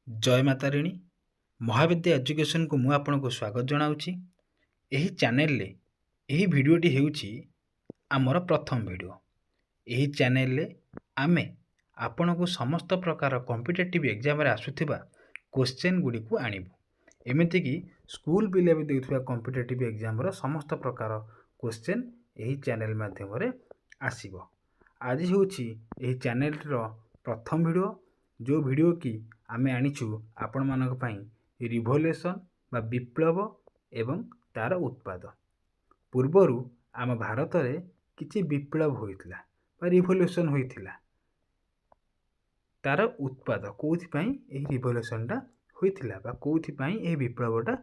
ଜୟ ମା ତାରିଣୀ। ମହାବିଦ୍ୟା ଏଜୁକେସନକୁ ମୁଁ ଆପଣଙ୍କୁ ସ୍ୱାଗତ ଜଣାଉଛି। ଏହି ଚ୍ୟାନେଲରେ ଏହି ଭିଡ଼ିଓଟି ହେଉଛି ଆମର ପ୍ରଥମ ଭିଡ଼ିଓ। ଏହି ଚ୍ୟାନେଲରେ ଆମେ ଆପଣଙ୍କୁ ସମସ୍ତ ପ୍ରକାର କମ୍ପିଟେଟିଭ୍ ଏକ୍ଜାମରେ ଆସୁଥିବା କୋଶ୍ଚେନ୍ ଗୁଡ଼ିକୁ ଆଣିବୁ। ଏମିତିକି ସ୍କୁଲ ପିଲା ବି ଦେଉଥିବା କମ୍ପିଟେଟିଭ୍ ଏକ୍ଜାମର ସମସ୍ତ ପ୍ରକାର କୋଶ୍ଚେନ୍ ଏହି ଚ୍ୟାନେଲ ମାଧ୍ୟମରେ ଆସିବ। ଆଜି ହେଉଛି ଏହି ଚ୍ୟାନେଲର ପ୍ରଥମ ଭିଡ଼ିଓ, ଯେଉଁ ଭିଡ଼ିଓ କି ଆମେ ଆଣିଛୁ ଆପଣମାନଙ୍କ ପାଇଁ ରିଭଲ୍ୟୁସନ୍ ବା ବିପ୍ଳବ ଏବଂ ତା'ର ଉତ୍ପାଦ। ପୂର୍ବରୁ ଆମ ଭାରତରେ କିଛି ବିପ୍ଳବ ହୋଇଥିଲା ବା ରିଭଲ୍ୟୁସନ୍ ହୋଇଥିଲା, ତା'ର ଉତ୍ପାଦ କେଉଁଥିପାଇଁ ଏହି ରିଭଲ୍ୟୁସନ୍ଟା ହୋଇଥିଲା ବା କେଉଁଥିପାଇଁ ଏହି ବିପ୍ଳବଟା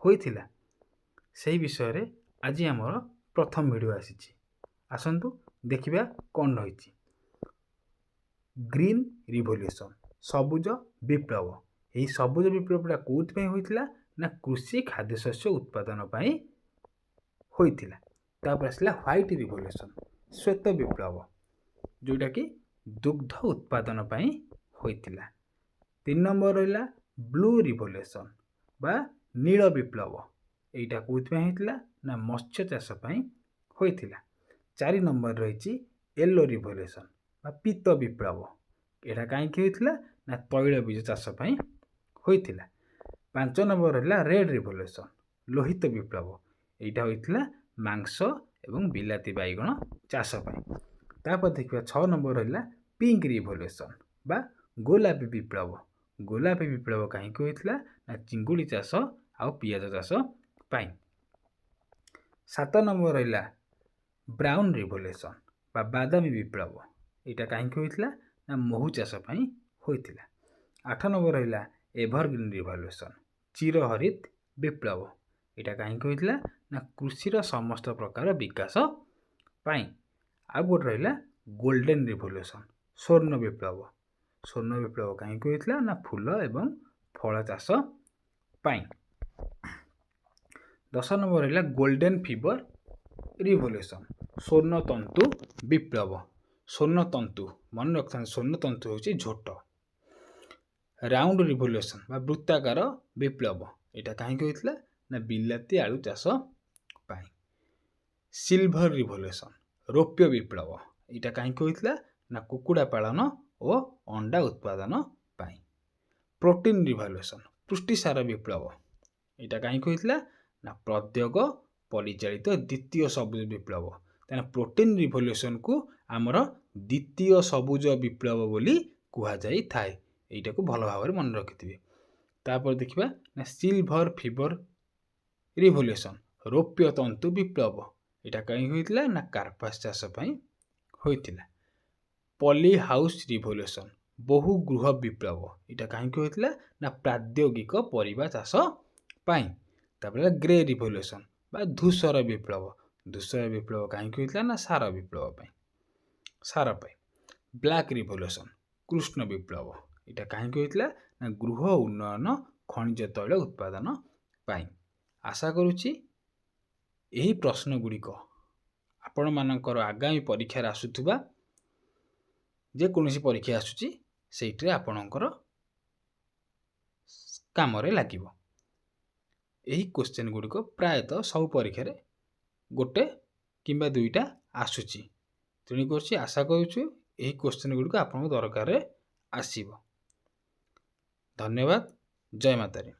ହୋଇଥିଲା, ସେହି ବିଷୟରେ ଆଜି ଆମର ପ୍ରଥମ ଭିଡ଼ିଓ ଆସିଛି। ଆସନ୍ତୁ ଦେଖିବା କ'ଣ ରହିଛି। ଗ୍ରୀନ୍ ରିଭଲ୍ୟୁସନ୍, ସବୁଜ ବିପ୍ଳବ। ଏହି ସବୁଜ ବିପ୍ଳବଟା କେଉଁଥିପାଇଁ ହୋଇଥିଲା ନା କୃଷି ଖାଦ୍ୟଶସ୍ୟ ଉତ୍ପାଦନ ପାଇଁ ହୋଇଥିଲା। ତାପରେ ଆସିଲା ହ୍ୱାଇଟ୍ ରିଭଲ୍ୟୁସନ୍, ଶ୍ୱେତ ବିପ୍ଳବ, ଯେଉଁଟାକି ଦୁଗ୍ଧ ଉତ୍ପାଦନ ପାଇଁ ହୋଇଥିଲା। 3 ନମ୍ବର ରହିଲା ବ୍ଲୁ ରିଭଲ୍ୟୁସନ୍ ବା ନୀଳ ବିପ୍ଳବ। ଏଇଟା କେଉଁଥିପାଇଁ ହେଇଥିଲା ନା ମତ୍ସ୍ୟ ଚାଷ ପାଇଁ ହୋଇଥିଲା। 4 ନମ୍ବର ରହିଛି ୟେଲୋ ରିଭଲ୍ୟୁସନ୍ ବା ପୀତ ବିପ୍ଳବ। ଏଇଟା କାହିଁକି ହୋଇଥିଲା ନା ତୈଳବୀଜ ଚାଷ ପାଇଁ ହୋଇଥିଲା। 5 ନମ୍ବର ରହିଲା ରେଡ୍ ରିଭଲ୍ୟୁସନ୍, ଲୋହିତ ବିପ୍ଳବ। ଏଇଟା ହୋଇଥିଲା ମାଂସ ଏବଂ ବିଲାତି ବାଇଗଣ ଚାଷ ପାଇଁ। ତାପରେ ଦେଖିବା 6 ନମ୍ବର ରହିଲା ପିଙ୍କ ରିଭଲ୍ୟୁସନ୍ ବା ଗୋଲାପୀ ବିପ୍ଳବ। ଗୋଲାପୀ ବିପ୍ଳବ କାହିଁକି ହୋଇଥିଲା ନା ଚିଙ୍ଗୁଡ଼ି ଚାଷ ଆଉ ପିଆଜ ଚାଷ ପାଇଁ। 7 ନମ୍ବର ରହିଲା ବ୍ରାଉନ୍ ରିଭଲ୍ୟୁସନ୍ ବା ବାଦାମୀ ବିପ୍ଳବ। ଏଇଟା କାହିଁକି ହୋଇଥିଲା ନା ମହୁ ଚାଷ ପାଇଁ ହୋଇଥିଲା। 8 ନମ୍ବର ରହିଲା ଏଭରଗ୍ରୀନ୍ ରିଭଲ୍ୟୁସନ୍, ଚିରହରିତ ବିପ୍ଳବ। ଏଇଟା କାହିଁକି ହୋଇଥିଲା ନା କୃଷିର ସମସ୍ତ ପ୍ରକାର ବିକାଶ ପାଇଁ। ଆଉ ଗୋଟେ ରହିଲା ଗୋଲ୍ଡେନ୍ ରିଭଲ୍ୟୁସନ୍, ସ୍ୱର୍ଣ୍ଣ ବିପ୍ଳବ। ସ୍ୱର୍ଣ୍ଣ ବିପ୍ଳବ କାହିଁକି ହୋଇଥିଲା ନା ଫୁଲ ଏବଂ ଫଳ ଚାଷ ପାଇଁ। 10 ନମ୍ବର ରହିଲା ଗୋଲ୍ଡେନ୍ ଫିବର ରିଭଲ୍ୟୁସନ୍, ସ୍ୱର୍ଣ୍ଣତନ୍ତୁ ବିପ୍ଳବ। ସ୍ୱର୍ଣ୍ଣତନ୍ତୁ ମନେ ରଖିଥାନ୍ତି, ସ୍ୱର୍ଣ୍ଣତନ୍ତୁ ହେଉଛି ଝୋଟ। ରାଉଣ୍ଡ ରିଭଲ୍ୟୁସନ୍ ବା ବୃତ୍ତାକାର ବିପ୍ଳବ, ଏଇଟା କାହିଁକି ହୋଇଥିଲା ନା ବିଲାତି ଆଳୁ ଚାଷ ପାଇଁ। ସିଲଭର ରିଭଲ୍ୟୁସନ୍, ରୌପ୍ୟ ବିପ୍ଳବ, ଏଇଟା କାହିଁକି ହୋଇଥିଲା ନା କୁକୁଡ଼ା ପାଳନ ଓ ଅଣ୍ଡା ଉତ୍ପାଦନ ପାଇଁ। ପ୍ରୋଟିନ୍ ରିଭଲ୍ୟୁସନ୍, ପୁଷ୍ଟିସାର ବିପ୍ଳବ, ଏଇଟା କାହିଁକି ହୋଇଥିଲା ନା ପ୍ରଦ୍ୟୋଗ ପରିଚାଳିତ ଦ୍ୱିତୀୟ ସବୁଜ ବିପ୍ଳବ। ତେଣୁ ପ୍ରୋଟିନ୍ ରିଭଲ୍ୟୁସନ୍କୁ ଆମର ଦ୍ୱିତୀୟ ସବୁଜ ବିପ୍ଳବ ବୋଲି କୁହାଯାଇଥାଏ। ଏଇଟାକୁ ଭଲ ଭାବରେ ମନେ ରଖିଥିବେ। ତାପରେ ଦେଖିବା ନା ସିଲଭର ଫିବର ରିଭଲ୍ୟୁସନ୍, ରୌପ୍ୟ ତନ୍ତୁ ବିପ୍ଳବ, ଏଇଟା କାହିଁକି ହୋଇଥିଲା ନା କାର୍ପାସ ଚାଷ ପାଇଁ ହୋଇଥିଲା। ପଲି ହାଉସ୍ ରିଭଲ୍ୟୁସନ୍, ବହୁ ଗୃହ ବିପ୍ଳବ, ଏଇଟା କାହିଁକି ହୋଇଥିଲା ନା ପ୍ରାଦ୍ୟୋଗିକ ପରିବା ଚାଷ ପାଇଁ। ତାପରେ ହେଲା ଗ୍ରେ ରିଭଲ୍ୟୁସନ୍ ବା ଧୂସର ବିପ୍ଳବ। ଧୂସର ବିପ୍ଳବ କାହିଁକି ହୋଇଥିଲା ନା ସାର ବିପ୍ଳବ ପାଇଁ, ସାର ପାଇଁ। ବ୍ଲାକ୍ ରିଭଲ୍ୟୁସନ୍, କୃଷ୍ଣ ବିପ୍ଳବ, ଏଇଟା କାହିଁକି ହୋଇଥିଲା ନା ଗୃହ ଉନ୍ନୟନ ଖଣିଜ ତୈଳ ଉତ୍ପାଦନ ପାଇଁ। ଆଶା କରୁଛି ଏହି ପ୍ରଶ୍ନ ଗୁଡ଼ିକ ଆପଣମାନଙ୍କର ଆଗାମୀ ପରୀକ୍ଷାରେ ଆସୁଥିବା ଯେକୌଣସି ପରୀକ୍ଷା ଆସୁଛି ସେଇଥିରେ ଆପଣଙ୍କର କାମରେ ଲାଗିବ। ଏହି କୋଶ୍ଚେନ୍ ଗୁଡ଼ିକ ପ୍ରାୟତଃ ସବୁ ପରୀକ୍ଷାରେ ଗୋଟେ କିମ୍ବା ଦୁଇଟା ଆସୁଛି। ତେଣୁ କରୁଛି ଆଶା କରୁଛୁ ଏହି କୋଶ୍ଚେନ୍ ଗୁଡ଼ିକ ଆପଣଙ୍କ ଦରକାରରେ ଆସିବ। ଧନ୍ୟବାଦ। ଜୟ ମାତାରୀ।